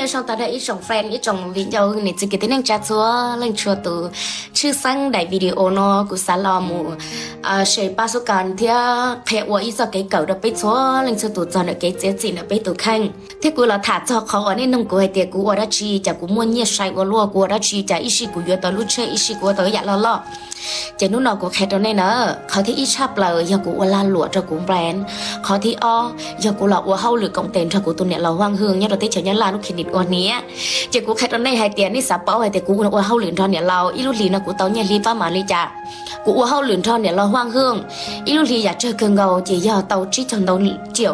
Zoo tas ib tsoom fan, ib tsoom viv ncaus, niam txiv kwv tij neej tsa txhua leej txhua tus, tshwj xeeb daim video no kuv xav los mus share pab xub kas thiab qhia ua ib txoj kev kawm rau peb txhua leej txhua tus txog ntawm kev txiav txim ntawm peb tus kheej. Thiab kuv los tham txog qhov uas nej nug kuv hais tias kuv ua dab tsi cas kuv muaj nyiaj sai ua luaj, kuv ua dab tsi cas ib sij kuv yuav tau lub tsheb, ib sij kuv ua tau ib yam loj loj. Ces hnub no kuv qhia rau nej na, qhov thib ib tshaj plaws yog kuv ua lag luam rau kuv brand. Qhov thib ob yog kuv los ua hauj lwm koom tes nrog kuv tus niam laus Huaj Hwj nyob rau teb chaws Nyab Laj lub clinic ua hniav. Ces kuv qhia rau nej hais tias nej xav paub hais tias kuv ua hauj lwm nrog niam laus ib lub hlis no kuv tau nyiaj hli pab mam li cas. Kuv ua hauj lwm nrog niam laus Huaj Hwj ib lub hlis yam tsawg kawg nkaus ces yog tau tsib caug ntau,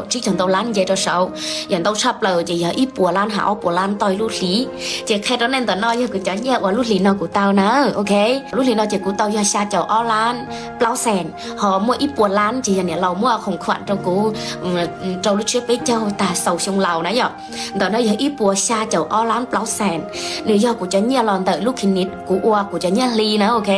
tsib caug ntau lab nce rau saud. Yam ntau tshaj plaws ces yog ib puas lab hab ob puas lab tau ib lub hlis. Ces qhia rau nej ntawm no yog kuv cov nyiaj uas lub hlis no kuv tau na. Ok, lub hlis no ces kuv tau yog xya caum ob lab plaub xees, ho muaj ib puas lab ces yog niam laus muaj khoom khuam rau kuv rau lub tsiab peb caug tag xaus xyoo laus na yom. Ntawm no yog ib puas xya caum ob lab plaub xees, nws yog kuv cov nyiaj los ntawm lub clinic kuv ua kuv cov nyiaj hli na. Ok,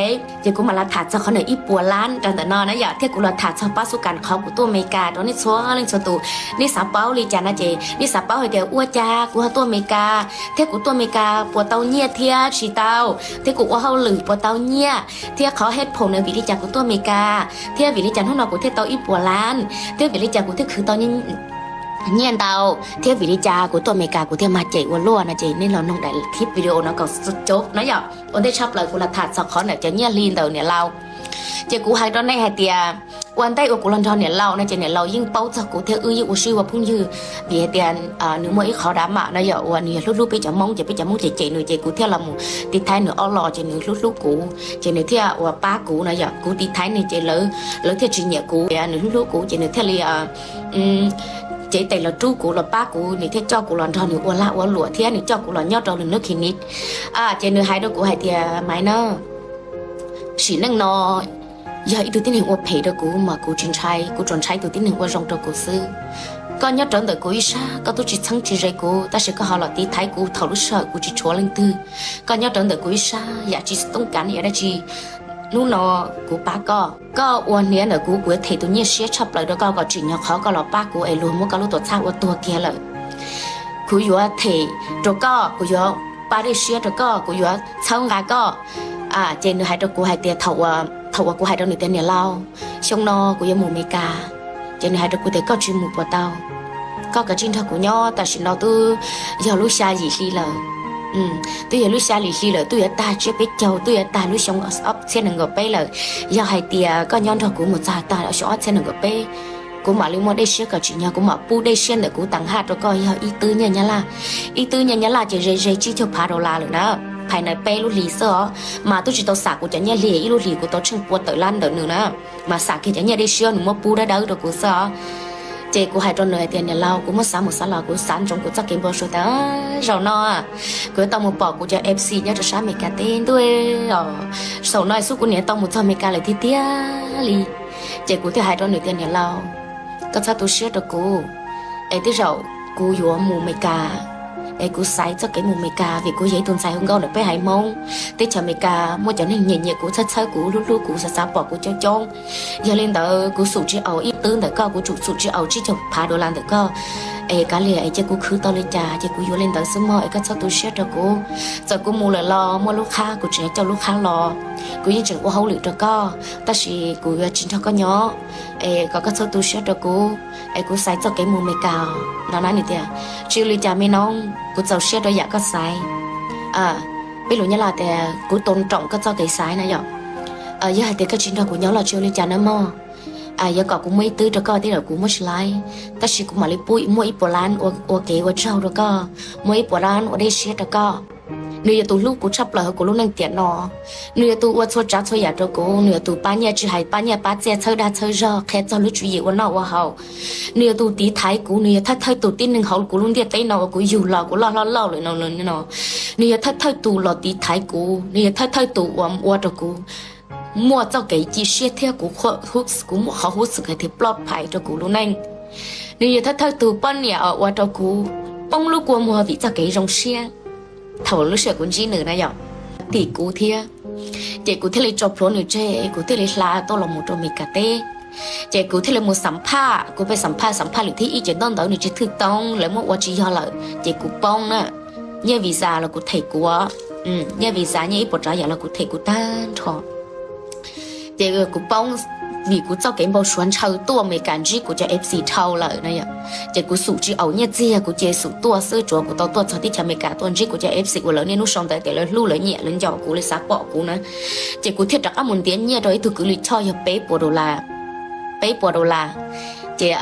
ces kuv mam los tham txog qhov nws ib puas lab rau ntawm no na yom, thiab kuv los tham txog pab xub kas qhov kuv tuaj Amelikas rau nej txhua leej txhua tus. Nej xav paub li cas no ces nej xav paub hais tias ua cas kuv ho tuaj Amelikas, thiab kuv tuaj Amelikas puas tau nyiaj thiab tsis tau, thiab kuv ua hauj lwm puas tau nyiaj, thiab qhov head point nws vim li cas kuv tuaj Amelikas, thiab vim li cas hnub no kuv thiaj tau ib puas lab, thiab vim li cas kuv thiaj khwv tau nyiaj ntau, thiab vim li cas kuv tuaj Amelikas kuv thiaj mag cem ua luaj no ces nej los noog daim clip video no kom coob na yom. Ua ntej tshaj plaws kuv los tham txog qhov ntawm cov nyiaj hli ntawm niam laus. Ces kuv hais rau nej hais tias ua ntej uas kuv los nrog niam laus no ces niam laus yeej paub txog kuv thiab wb yeej ua si ua phooj ywg, vim hais tias nws muaj ib qhov dav mam no yom, uas nws yog hlub hlub peb cov Hmoob ces peb cov Hmoob cem cem nws ces kuv thiaj los mus tiv thaiv nws ob los ces nws hlub hlub kuv, ces nws thiaj uas pab kuv no yom. Kuv tiv thaiv nws ces lawv thiaj tsis nyiam kuv, nws hlub hlub kuv ces nws thiaj li cev tes los rub kuv los pab kuv, nws thiaj coj kuv los nrog nws ua lag ua luam thiab nws coj kuv los nyob rau nws lub clinic. Ces nws hais rau kuv hais tias Maiv na, sim neej no yog ib tug tib neeg ua phem rau kuv mas kuv tsis ntshai, kuv tsuas ntshai tus tib neeg ua zoo rau kuv xwb. Koj nyob rawv ntawm kuv ib sab, koj twb tsis txheeb tsis ze kuv, tab sis koj ho los tiv thaiv kuv thaum lub sij hawm kuv tsis tshuav leej twg. Koj nyob rawv ntawm kuv ib sab yam tsis toob kav ib yam dab tsi. Hnub no kuv pab koj, koj ua hniav ntawm kuv, kuv yuav them tus nyiaj siab tshaj plaws rau koj kom tsim nyog qhov koj los pab kuv es luag muab koj lub tuam txhab ua tuag kiag lawm. Kuv yuav them rau koj, kuv yuav pab dej siab rau koj, kuv yuav txhawb nqa koj. Ces nws hais rau kuv hais tias, thaum uas kuv hais rau nws tias niam laus, xyoo no kuv yuav mus Amelikas, ces nws hais rau kuv tias koj tsis mus puas tau, koj kav tsij nrog kuv nyob, tam sim no twb yog lub xya yim hli lawm. Twb yog lub xya yim hli lawm, twb yuav tag tsiab peb caug, twb yuav tag lub xyoo ob txhiab nees nkaum peb lawm. Yog hais tias koj nyob nrog kuv mus txog tag xyoo ob txhiab nees nkaum peb, kuv mam li muaj dej siab kom tsim nyog kuv mam pub dej siab ntawm kuv tas haj rau koj yog ib twb nyiaj Nyab Laj. Ib twb nyiaj Nyab Laj ces ze ze tsib caug phav dollar lawm na, phais na peb lub hlis xwb os, mas twb tsis tau xam kuv cov nyiaj hli, ib lub hlis kuv tau tsheej pua tawm lab ntawm nws na, mas xam kiag cov nyiaj dej siab nws muab pub dawb dawb rau kuv xwb os. Ces kuv hais rau nws hais tias niam laus, kuv muab xav mus xav los kuv xav ntsoov kuv txoj kev npau suav tas zaum no kuv yuav tau mus pom kuv cov F C nyob rau sab Amelikas teb ntuj os, zaum no xub kuv niam tau mus txog Amelikas lawm tiag tiag li. Ces kuv thiaj hais rau nws tias niam laus, koj txhob tu siab rau kuv, es tej zaum kuv yuav mus Amelikas, es kuv xaiv txoj kev mus Amelikas vim kuv yog ib tug ntxhais hu nkauj ntawm peb haiv Hmoob. Teb chaws Amelikas muaj cov neeg nyiam nyiam kuv, txhawb txhawb kuv, hlub hlub kuv, xav xav pom kuv coob coob. Yog li ntawd kuv xum tsis aus ib twb ntawm koj, kuv tsum xum tsis aus tsib caug phav dollar ntawm koj, es kav liam es cia kuv khwv tau li cas ces kuv yuav li ntawd xwb mog, es koj txhob tu siab rau kuv. Txawm kuv mus lawm los muaj lub qhab kuv tseem coj lub qhab los, kuv yeej tseem ua hauj lwm rau koj, tab sis kuv yuav tsis nrog koj nyob, es kom koj txhob tu siab rau kuv, es kuv xaiv txoj kev mus Amelikas no na. Nws tias tsis ua li cas me noob, kuv txaus siab rau yam koj xaiv. Peb lus Nyab Laj tias kuv tôn trọng koj txoj kev xaiv na yom. Yog hais tias koj tsis nrog kuv nyob los tsis ua li cas na mog, yuav kom kuv muaj ib twb rau koj tej zaum kuv muab tsis laib, tab sis kuv mam li pub muaj ib puas lab ua kev ua tsaug rau koj, muaj ib puas lab ua dej siab rau koj. Nws yog tus hlub kuv tshaj plaws hauv kuv lub neej tiam no. Nws yog tus ua txhua tsav txhua yam rau kuv, nws yog tus pab nyiaj, tsis hais pab nyiaj pab txiaj, txhawb dag txhawb zog, qhia txog lub tswv yim ua noj ua haus. Nws yog tus tiv thaiv kuv, nws yog thawj thawj tus tib neeg hauv kuv lub ntiaj teb no uas kuv yug los kuv loj hlob loj lawm no. Nws yog thawj thawj tus los tiv thaiv kuv, nws yog thawj thawj tus uas ua rau kuv muaj txoj kev cia siab thiab kuv, kuv muaj qhov huj xwm hais tias ploj phais rau kuv lub neej. Nws yog thawj thawj tus poj niam uas ua rau kuv poob lub kua muag vim txoj kev zoo siab thaum lub sij hawm kuv ntsib nws na yom, tim kuv thiab. Ces kuv thiaj li tso plhuav nws tseg, kuv thiaj li hla tuaj los mus rau Amelikas teb. Ces kuv thiaj li mus xam phaj, kuv pheej xam phaj, xam phaj lwm thib ib ces ntaub ntawv nws tsis thwj toob, lawv muab ua tsis yog lawm ces kuv poob na. nyiaj visa los kuv them kuv, nyiaj visa nyiaj ib puas tsav yam los kuv them kuv tag nrho. Ces kuv poob, vim kuv txoj kev npau suav ntshaw tuaj Amelikas ntsib kuv cov F C dhau lawm na yom. Ces kuv xum tsis aus nyiaj txiag, kuv cia xum tuaj xwb, tsuav kuv tau tuaj txog teb chaws Amelikas tuaj ntsib kuv cov F C uas lawv niaj hnub sau ntawv tias lawv hlub lawv nyiam lawv nco kuv lawv xav pom kuv na. Ces kuv thiaj rov qab mus ntiav nyiaj rau ib tug kwv Lis Choj yog peb puas dollar, peb puas dollar. Ces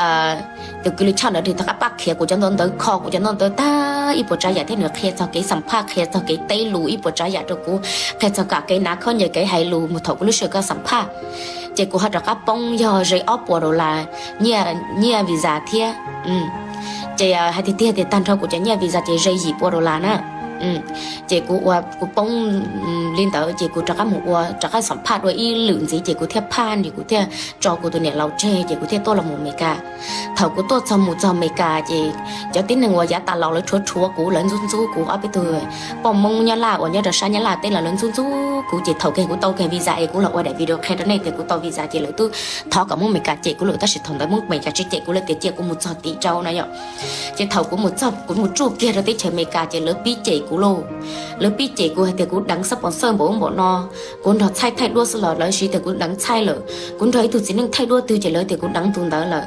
tus kwv Lis Choj ntawd nws rov qab pab khiav kuv cov ntawv, kho kuv cov ntawv tag ib puas tsav yam thiab nws qhia txog kev xam phaj, qhia txog kev teb lus ib puas tsav yam rau kuv, qhia txog kev hnav khaub ncaws, kev hais lus mus thaum kuv lub sij hawm koj xam phaj. Ces kuv ho rov qab poob yog ze ob puas dollar nyiaj visa thiab. Ces hais tiag tiag tias tag nrho kuv cov nyiaj visa ces ze yim puas dollar na. Ces kuv ua kuv poob li ntawd ces kuv rov qab mus ua, rov qab xam phaj dua ib lwm ntxiv ces kuv thiaj phaj ntsis, kuv thiaj tso kuv tus niam laus tseg ces kuv thiaj tuaj los mus Amelikas. Thaum kuv tuaj txog mus txog Amelikas ces cov tib neeg uas yav tas los lawv rhuav rhuav kuv, lawv ntxub ntxub kuv, ob peb tug poj Hmoob Nyab Laj uas nyob rau sab Nyab Laj teb los lawv ntxub ntxub kuv. Ces thaum kawg kuv tau kiag visa es kuv los ua daim video qhia rau nej tias kuv tau visa ces lawv twb thov kom muab Amelikas cem kuv lawm, tab sis thaum ntawd muab Amelikas tsis cem kuv, lawv tias cia kuv mus txog tim rau no yom. Ces thaum kuv mus txog, kuv mus tsuj kiag rau teb chaws Amelikas ces lawv pib cem kuv lauj. Lawv pib cem kuv hais tias kuv deev xab pos xawj npaum ub npaum no, kuv nrog txhaij thaij duab xwb los lawv siv tias kuv deev txhaij lawm, kuv nrog ib tug txiv neej thaij duab twg ces lawv tias kuv deev tus ntawd lawm.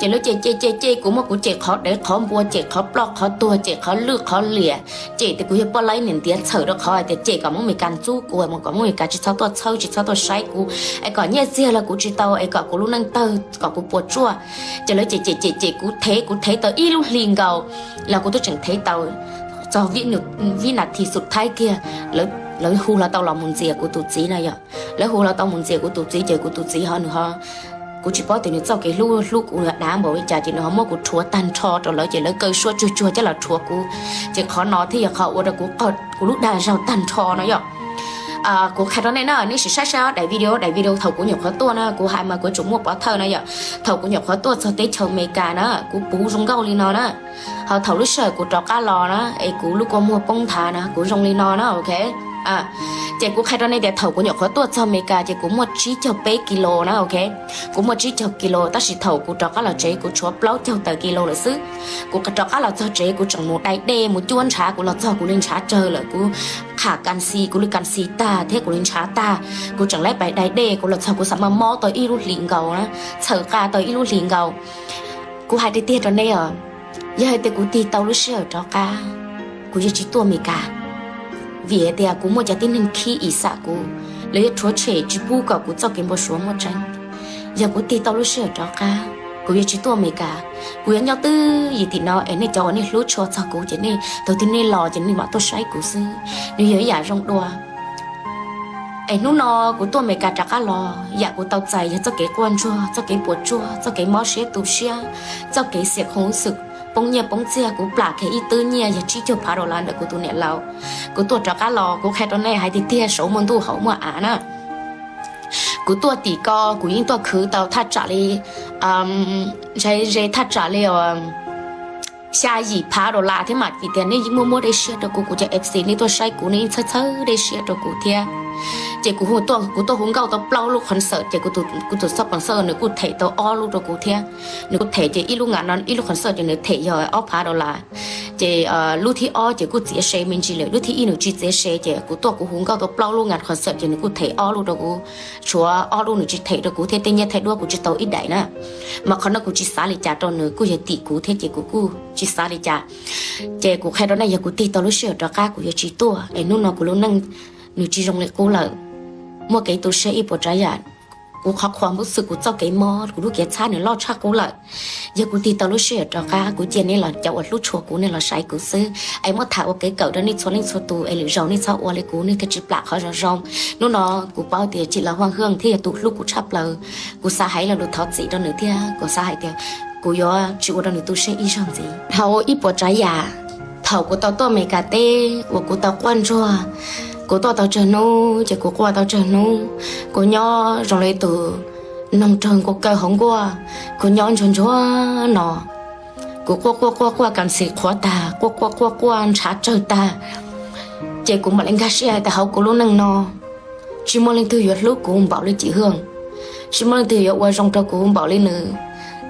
Ces lawv cem cem cem cem kuv, muab kuv cem qhov dev qhov npua, cem qhov ploj qhov tuag, cem qhov lwj qhov liam, cem tias kuv yog poj laib niam ntiav txhawm rau qhov hais tias cem kom muab Amelikas ntxub kuv, kom muab Amelikas tsis txhob tuaj txhawb, tsis txhob tuaj saib kuv, es kom nyiaj txiag los kuv tsis tau, es kom kuv lub neej tawg, kom kuv puas tsuaj. Ces lawv cem cem cem cem kuv, thev kuv thev tau ib lub hlis nkaus los kuv twb tseem thev tau txog vib nas this xub thaib kiag, lawv hu hlo tau los mus ntxias kuv tus txiv na yom. Lawv hu hlo tau mus ntxias kuv tus txiv ces kuv tus txiv ho nws ho, kuv tsis paub tias nws txoj kev hlub hlub kuv dav npaum li cas ces nws ho muab kuv rhuav tag nrho rau lawv ces lawv kaw suab tsuag tsuag coj los rhuav kuv. Ces qhov no thiaj yog qhov ua rau kuv, kuv lub dag zog tag nrho no yom. Kuv qhia rau nej na, nej sim saib saib daim video, daim video thaum kuv nyuam qhuav tuaj na, kuv hais mas kuv tsuas muaj pov thawj na yom. Thaum kuv nyuam qhuav tuaj txog teb chaws Amelikas na, kuv puv zoo nkauj li no na. Ho thaum lub sij hawm kuv rov qab los na, es kuv lub kua muag poob nthav na, kuv zoo li no na, ok. Ces kuv qhia rau nej tias thaum kuv nyuam qhuav tuaj txog Amelikas ces kuv muaj tsib caug peb kis lus na, ok. Kuv muaj tsib caug kis lus, tab sis thaum kuv rov qab los tsev kuv tshuav plaub caug tawm kis lus lawm xwb. Kuv rov qab los txog tsev kuv tseem mus dai dej mus cuab ntshav, kuv los txog kuv li ntshav tsawg lawm, kuv qham kas xis, kuv li kas xis tag thiab kuv li ntshav tag. Kuv tseem laib pais dai dej, kuv los txog kuv xav mas mob tau ib lub hlis nkaus na, txhawm qa tau ib lub hlis nkaus. Kuv hais tiag tiag rau nej os, yog hais tias kuv tig tau lub sij hawm rov qab, kuv yuav tsis tuaj Amelikas, vim hais tias kuv muaj cov tib neeg khib ib xam kuv, lawv yuav rhuav tshem tsis pub kom kuv txoj kev npau suav muaj tseeb. Yog kuv tig tau lub sij hawm rov qab, kuv yuav tsis tuaj Amelikas, kuv yuav nyob twj ywm tim no es nej cov uas nej hlub tshua txog kuv ces nej thaum twg nej los ces nej mam tuaj saib kuv xwb, nws yog ib yam zoo dua. Es hnub no kuv tuaj Amelikas rov qab los, yam kuv tau txais yog txoj kev quaj ntsuag, txoj kev puas tsuaj, txoj kev mob siab tu siab, txoj kev xiam khoom xwm, poob nyiaj poob txiag, kuv plam kiag ib twb nyiaj yog tsib caug phav dollar ntawm kuv tus niam laus. Kuv tuaj rov qab los, kuv qhia rau nej hais tiag tiag, saum muaj ntuj hauv muaj av na. Kuv tuaj tim ko kuv yeej tuaj khwv tau thaj tsam li, ntshai ze thaj tsam li xya yim phav dollar thiab mas vim tias nej muab muab dej siab rau kuv, kuv cov F C nej tuaj saib kuv nej yeej txhawb txhawb dej siab rau kuv thiab. Ces kuv tuaj hu nkauj tau plaub lub concert ces kuv tus xab pos xawj nws kuj them tau ob lub rau kuv thiab. Nws kuj them ces ib lub ngas no ib lub concert ces nws them yog ob phav dollar. Ces lub thib ob ces kuj txiav se me ntsis lawm, lub thib ib nws tsis txiav se ces kuv tuaj kuv hu nkauj tau plaub lub ngas concert ces nws kuj them ob lub rau kuv, tshuav ob lub nws tsis them rau kuv thiab tej nyiaj thaij duab kuv tsis tau ib daim na. Mas qhov no kuv tsis xav li cas rau nws, kuj yog tim kuv thiab ces kuv kuj tsis xav li cas. Ces kuv qhia rau nej yog kuv tig tau lub sij hawm rov qab kuv yuav tsis tuaj es hnub no kuv lub neej nws tsis zoo li qub lawm. Muaj kev tu siab ib puas tsav yam, kuv qhov qhuas npub xwm kuv txoj kev mob kuv lub kev txhab nws loj tshaj qub lawm. Yog kuv tig tau lub sij hawm rov qab kuv cia nej los cov uas hlub tshua kuv nej los saib kuv xwb es muab tham ua kev kawm rau nej txhua leej txhua tus es lwm zaus nej txhob ua li kuv, nej thiaj tsis plam qhov zoo zoo. Hnub no kuv paub tias Tsim Los Huaj Hwj thiaj yog tus hlub kuv tshaj plaws. Kuv xav hais lo lus thov txim rau nws thiab kuv xav hais tias kuv yuav tsis ua rau nws tu siab ib zaug ntxiv. Thaum ib puas tsav yam, thaum kuv tau tuaj Amelikas teb uas kuv tau quaj ntsuag, kuv tuaj tau tsawg hnub ces kuv quaj tau tsawg hnub. Kuv nyob zoo li tus noog raug nkuaj kaw hauv nkuaj, kuv nyob ntsuag ntsuag no. Kuv quaj quaj quaj quaj kas xis qhuav tag, quaj quaj quaj quaj ntshav tsawg tag, ces kuv mam li nkag siab hais tias hauv kuv lub neej no tsis muaj leej twg yuav hlub kuv npaum li Tsim Hwj, tsis muaj leej twg yuav ua zoo rau kuv npaum li nws.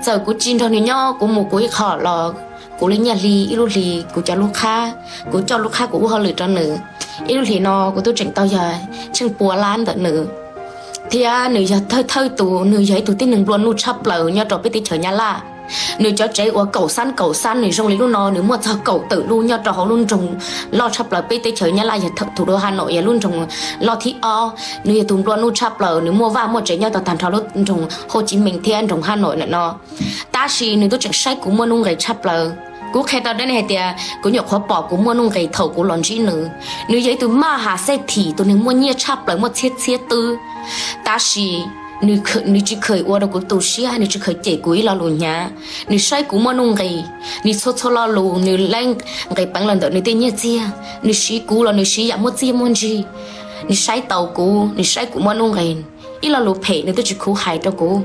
Txawm kuv tsis nrog nws nyob, kuv mus kuv ib qho los kuv li nyiaj hli, ib lub hlis kuv cov lub qhab, kuv coj lub qhab kuv ua hauj lwm rau nws. Ib lub hlis no kuv twb tseem tau yog tsheej pua lab ntawm nws, thiab nws yog thawj thawj tus, nws yog ib tug tib neeg nplua nuj tshaj plaws nyob rau peb teb chaws Nyab Laj. Nws cov tsev uas kaum xab kaum xab, nws zoo li lub no nws muaj txog kaum tawm lub nyob rau hauv lub nroog loj tshaj plaws peb teb chaws Nyab Laj yog thaum Thủ đô Hà Nội yog lub nroog loj thib ob. Nws yog tus nplua nuj tshaj plaws, nws muaj vaj muaj tsev nyob tau tag nrho lub nroog Hồ Chí Minh thiab nroog Hà Nội ntawm no. Tab sis nws twb tseem saib kuv muaj nuj nqis tshaj plaws. Kuv qhia tau rau nej hais tias kuv nyuam qhuav pom kuv muaj nuj nqis thaum kuv los ntsib nws. Nws yog ib tug maj has xej thim, tus neeg muaj nyiaj tshaj plaws, muaj txhiab txhiab twb. Tab sis nws tsis kheev ua rau kuv tu siab, nws tsis kheev cem kuv ib lo lus hnyav. Nws saib kuv muaj nuj nqis, nws txhua txhua lo lus nws laib nqis peev los ntawm nws tej nyiaj txiag. Nws siv kuv los nws siv yam muaj txiaj muaj ntsig. Nws saib taus kuv, nws saib kuv muaj nuj nqis, ib lo lus phem nws twb tsis khuv hais rau kuv.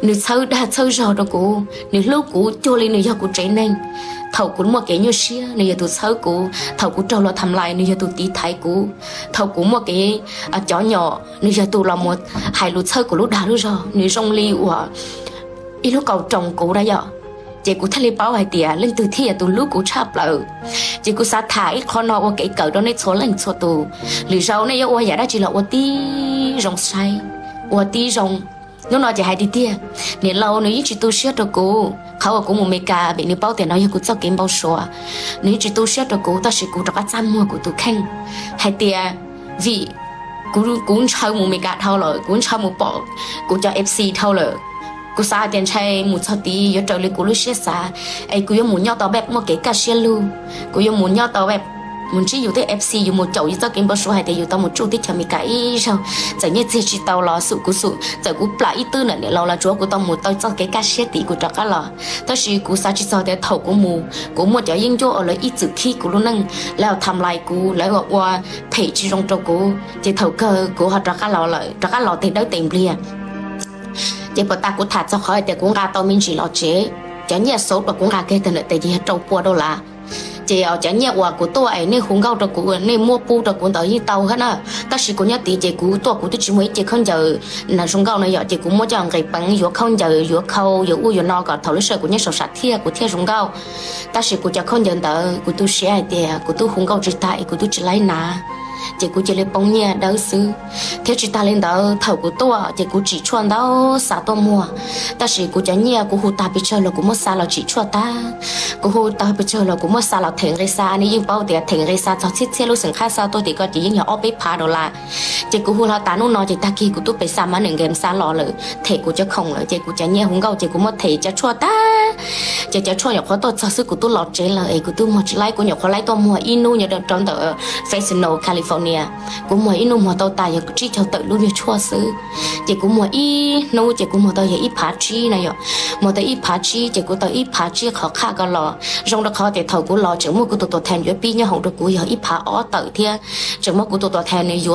Nws txhawb dag txhawb zog rau kuv, nws hlub kuv cuag li nws yog kuv tsev neeg. Thaum kuv muaj kev nyuaj siab nws yog tus txhawb kuv, thaum kuv raug luag tham lais nws yog tus tiv thaiv kuv, thaum kuv muaj kev cov nyom nws yog tus los mus hais lus txhawb kuv lub dag lub zog, nws zoo li uas ib lub kaus roos kuv na yom. Ces kuv thiaj li paub hais tias leej twg thiaj yog tus hlub kuv tshaj plaws. Ces kuv xav tham ib qho no ua kev kawm rau nej txhua leej txhua tus. Lwm zaus nej yuav ua yam dab tsi los ua tib zoo saib, ua tib zoo. Hnub no ces hais tiag tiag, niam laus nws yeej tsis tu siab rau kuv. Qhov uas kuv mus Meskas vim nws paub tias no yog kuv txoj kev npau suav, nws yeej tsis tu siab rau kuv, tab sis kuv rov qab txaj muag kuv tus kheej hais tias vim kuv ntshaw mus Meskas dhau lawm, kuv ntshaw mus pom kuv cov F C dhau lawm. Kuv xav hais tias ntshai mus txog tid yuav raws li kuv lub siab xav, es kuv yuav mus nyob tau peb muaj kev kaj siab lug, kuv yuav mus nyob tau peb mus ntsib yus tej F C, yus mus caum yus txoj kev npau suav hais tias yus tau mus tsuj teb chaws Amelikas ib zaug, txawm nyiaj txiag tsis tau los xum kuv xum, txawm kuv plam ib twb ntawm niam laus los tsuav kuv tau mus tau txoj kev kaj siab tim kuv rov qab los. Tab sis kuv xav tsis txog tias thaum kuv mus, kuv muaj cov yeeb ncuab uas lawv ib txwm khib kuv lub neej, lawv tham lais kuv, lawv ua phem tsis zoo rau kuv, ces thaum kawg kuv ho rov qab los lawm, rov qab los tes dawb tes npliag. Ces puas tas kuv tham txog qhov hais tias kuv nqa tau me ntsis los tsev, cov nyiaj xauv uas kuv nqa kiag tag ntawm tes ces yog rau pua dollar. Ces cov nyiaj uas kuv tuaj es nej hu nkauj rau kuv, nej muab pub rau kuv ntawd yeej tau thiab na. Tab sis kuv nyob tid ces kuv tuaj kuv twb tsis muaj ib ce khaub ncaws zoo nkauj no yom, ces kuv muab coj nqis peev yuav khaub ncaws, yuav khau, yuav ub yuav no kom thaum lub sij hawm kuv nyob saum sam thiaj kuv thiaj zoo nkauj. Tab sis kuv cov khaub ncaws ntawd kuv tu siab hais tias kuv twb hu nkauj tsis tag es kuv twb tsis laib hnav, ces kuv cia li poob nyiaj dawb xwb. Thiab tsis tas li ntawd, thaum kuv tuaj ces kuv tsim tshuaj ntau xa tuaj muag, tab sis kuv cov nyiaj kuv hu tag pes tsawg los kuv muab xa los tsim tshuaj tag, kuv hu tag pes tsawg los kuv muab xa los them nqi xa. Nej yeej paub tias them nqi xa txog txhiab txhiab lub xeem qhab xa tuaj tim ko ces yeej yog ob peb phav dollar. Ces kuv hu hlo tas hnub no ces tag kis kuv twb pes xa mas nws nkem xa los lawm, them kuv cov khoom lawm, ces kuv cov nyiaj hu nkauj ces kuv muab them cov tshuaj tag. Ces cov tshuaj nyuam qhuav tuaj txog xwb kuv twb los tsev lawm es kuv twb muag tsis laib, kuv nyuam qhuav laib tuaj muag ib hnub nyob rau ntawm Fresno, California. Kuv muag ib hnub muag tau tas yog tsib caug tawm lub nyuag tshuaj xwb. Ces kuv muag ib hnub ces kuv muag tau yog ib phav tsib na yom. Muag tau ib phav tsib ces kuv tau ib phav tsib qhov qhaj ko los zoo rau qhov tias thaum kuv los tseem muab kuv tus tuam thas yuav pib nyob hoom rau kuv yog ib phav ob tawm thiab, tseem muab kuv tus tuam thas nws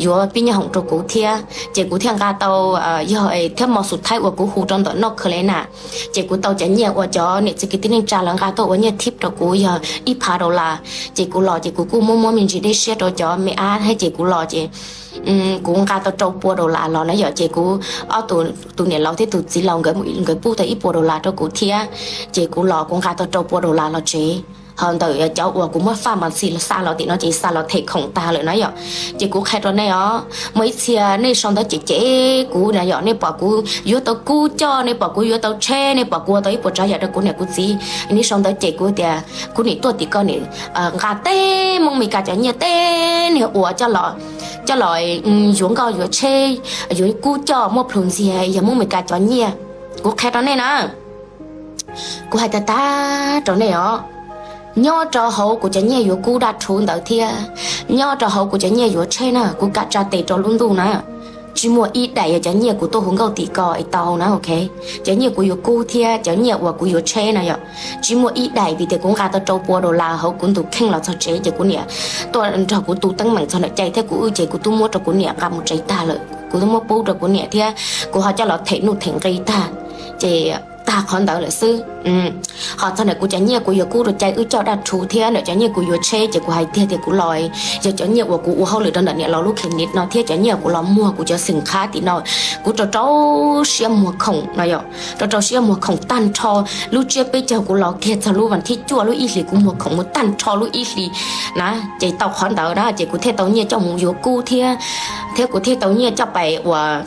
yuav pib nyob hoom rau kuv thiab. Ces kuv thiaj nqa tau, yog thiab hmo xub thaib uas kuv hu rau ntawm North Carolina, ces kuv tau cov nyiaj uas cov niam txiv kwv tij neej tsa lawv nqa tuaj ua nyiaj tip rau kuv yog ib phav dollar. Ces kuv los ces kuv kuj muab muab me ntsis dej siab rau cov me ab thiab ces kuv los ces kuv nqa tau rau pua dollar los na yom. Ces kuv ob tus niam laus thiab tus txiv laus nkawd pub tau ib puas dollar rau kuv thiab. Ces kuv los kuv nqa tau rau pua dollar los tsev. Ho ntawm cov uas kuv muab faj mas txhij xa los tim no ces xa los them khoom tag lawm na yom. Ces kuv qhia rau nej os, muaj ib txhia nej sau ntawv cem cem kuv na yom, nej pom kuv yuav tau kub coj, nej pom kuv yuav tau tsheb, nej pom kuv ua tau ib puas tsav yam rau kuv niam kuv txiv, nej sau ntawv cem kuv tias kuv nim tuaj tim ko nim nqa teb Hmoob Meskas cov nyiaj teb niag uas coj los yuav nkauj yuav tsheb, yuav kub coj muaj plhus ntxiag yog Hmoob Meskas cov nyiaj. Kuv qhia rau nej na, kuv hais tag tag rau nej os, nyob rau hauv kuv cov nyiaj yuav kub daj rhuv ntawd thiab nyob rau hauv kuv cov nyiaj yuav tsheb na, kuv kam tsa tes rau lub ntuj na, tsis muaj ib daim yog cov nyiaj kuv tuaj hu nkauj tim ko es tau na, ok. Cov nyiaj kuv yuav kub thiab cov nyiaj uas kuv yuav tsheb na yom, tsis muaj ib daim vim tias kuv nqa tau rau pua dollar hauv kuv ntu kheej los txog tsev ces kuv niam tuaj nrog kuv tu teeb meem txog ntawm cai thiab kuv wb ces kuv twb muab rau kuv niam nqa mus tsev tag lawm, kuv twb muab pub rau kuv niam thiab kuv ho coj los them nuj them nqi tag. Ces tag qhov ntawd lawm xwb. Ho txog ntawm kuv cov nyiaj kuv yuav kub rau cai wb coj dab rhuv thiab ntawm cov nyiaj kuv yuav tsheb ces kuv hais tiag tias kuv los, yog cov nyiaj uas kuv ua hauj lwm rau ntawm niam laus lub clinic no thiab cov nyiaj kuv los muag kuv cov xeem qhab tim no, kuv rau rau siab muag khoom no yom, rau rau siab muag khoom tag nrho. Lub tsiab peb caug kuv los kiag txog lub vas thib cuaj lub ib hlis kuv muag khoom mus tag nrho lub ib hlis na, ces tau qhov ntawd na ces kuv thiaj tau nyiaj coj mus yuav kub thiab, thiab kuv thiaj tau nyiaj coj pais uas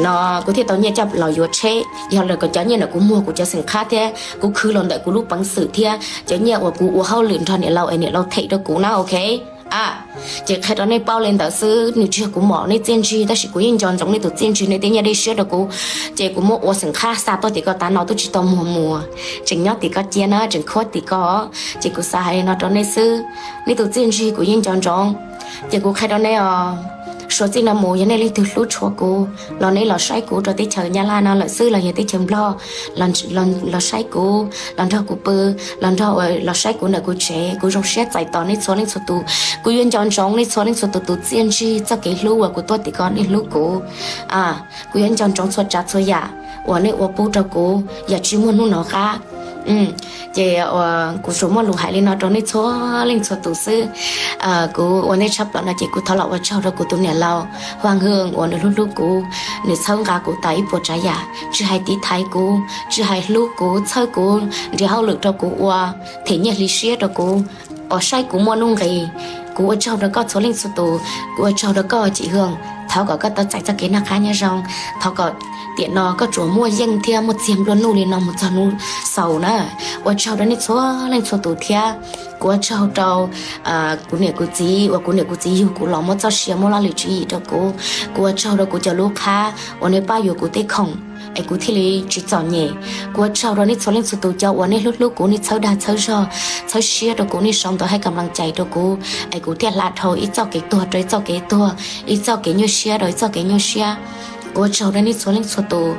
no, kuv thiaj tau nyiaj coj los yuav tsheb. Yog lawm kom cov nyiaj ntawm kuv muag kuv cov xeem qhab thiab kuv khwv los ntawm kuv lub peev xwm thiab cov nyiaj uas kuv ua hauj lwm nrog niam laus es niam laus them rau kuv na, ok. A, ces qhia rau nej paub li ntawd xwb, nws tsis yog kuv mom nej txiaj ntsig tab sis kuv yeej nco ntsoov nej tus txiaj ntsig nej tej nyiaj dej siab rau kuv, ces kuv muab ua xeem qhab xa tuaj tim ko tav no twb tsis tau muag muag, tseem nyob tim ko cia na, tseem khuab tim ko. Ces kuv xav hais li no rau nej xwb, nej tus txiaj ntsig kuv yeej nco ntsoov. Ces kuv qhia rau nej os, suav txij no mus yog nej leej twg hlub tshua kuv los nej los saib kuv rau teb chaws Nyab Laj no lawm xwb los yog teb chaws Nplog, los saib kuv, los nrog kuv pw, los nrog, los saib kuv ntawm kuv tsev, kuv zoo siab txais tos nej txhua leej txhua tus. Kuv yuav nco ntsoov nej txhua leej txhua tus tus txiaj ntsig txoj kev hlub uas kuv tuaj tim ko nej hlub kuv. Kuv yuav nco ntsoov txhua tsav txhua yam uas nej ua pub rau kuv yam tsis muaj hnub no qab. Ces kuv tsuas muaj lus hais li no rau nej txhua leej txhua tus xwb. Kuv ua ntej tshaj plaws no ces kuv thov los ua tsaug rau kuv tus niam laus Huaj Hwj uas nws hlub hlub kuv, nws txhawb nqa kuv tas ib puas tsav yam, tsis hais tiv thaiv kuv, tsis hais hlub kuv, txhawb kuv, nrhiav hauj lwm rau kuv ua, them nyiaj hli siab rau kuv, uas saib kuv muaj nuj nqis. Kuv ua tsaug rau koj txhua leej txhua tus, kuv ua tsaug rau koj Cim Hwj. Thov kom koj tau txais txoj kev noj qab nyob zoo, thov kom tiam no koj tsuas muaj yeej thiab muaj txiag nplua nuj li no mus txog hnub xaus na. Ua tsaug rau nej txhua leej txhua tus thiab. Kuv ua tsaug rau kuv niam kuv txiv uas kuv niam kuv txiv yug kuv los muab txoj sia muab laj lim tswv yim rau kuv. Kuv ua tsaug rau kuv cov lub qhab uas nws pab yuav kuv tej khoom es kuv thiaj li tsis txom nyem. Kuv ua tsaug rau nej txhua leej txhua tus cov uas nej hlub hlub kuv, nej txhawb dag txhawb zog, txhawb siab rau kuv, nej sau ntawv hais kam laj cais rau kuv, es kuv thiaj hla dhau ib txoj kev tuag rau ib txoj kev tuag, ib txoj kev nyuaj siab rau ib txoj kev nyuaj siab. Kuv ua tsaug rau nej txhua leej txhua tus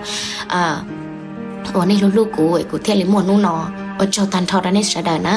uas nej hlub hlub kuv es kuv thiaj li muaj hnub no. Ua tsaug tag nrho rau nej sawv daws na.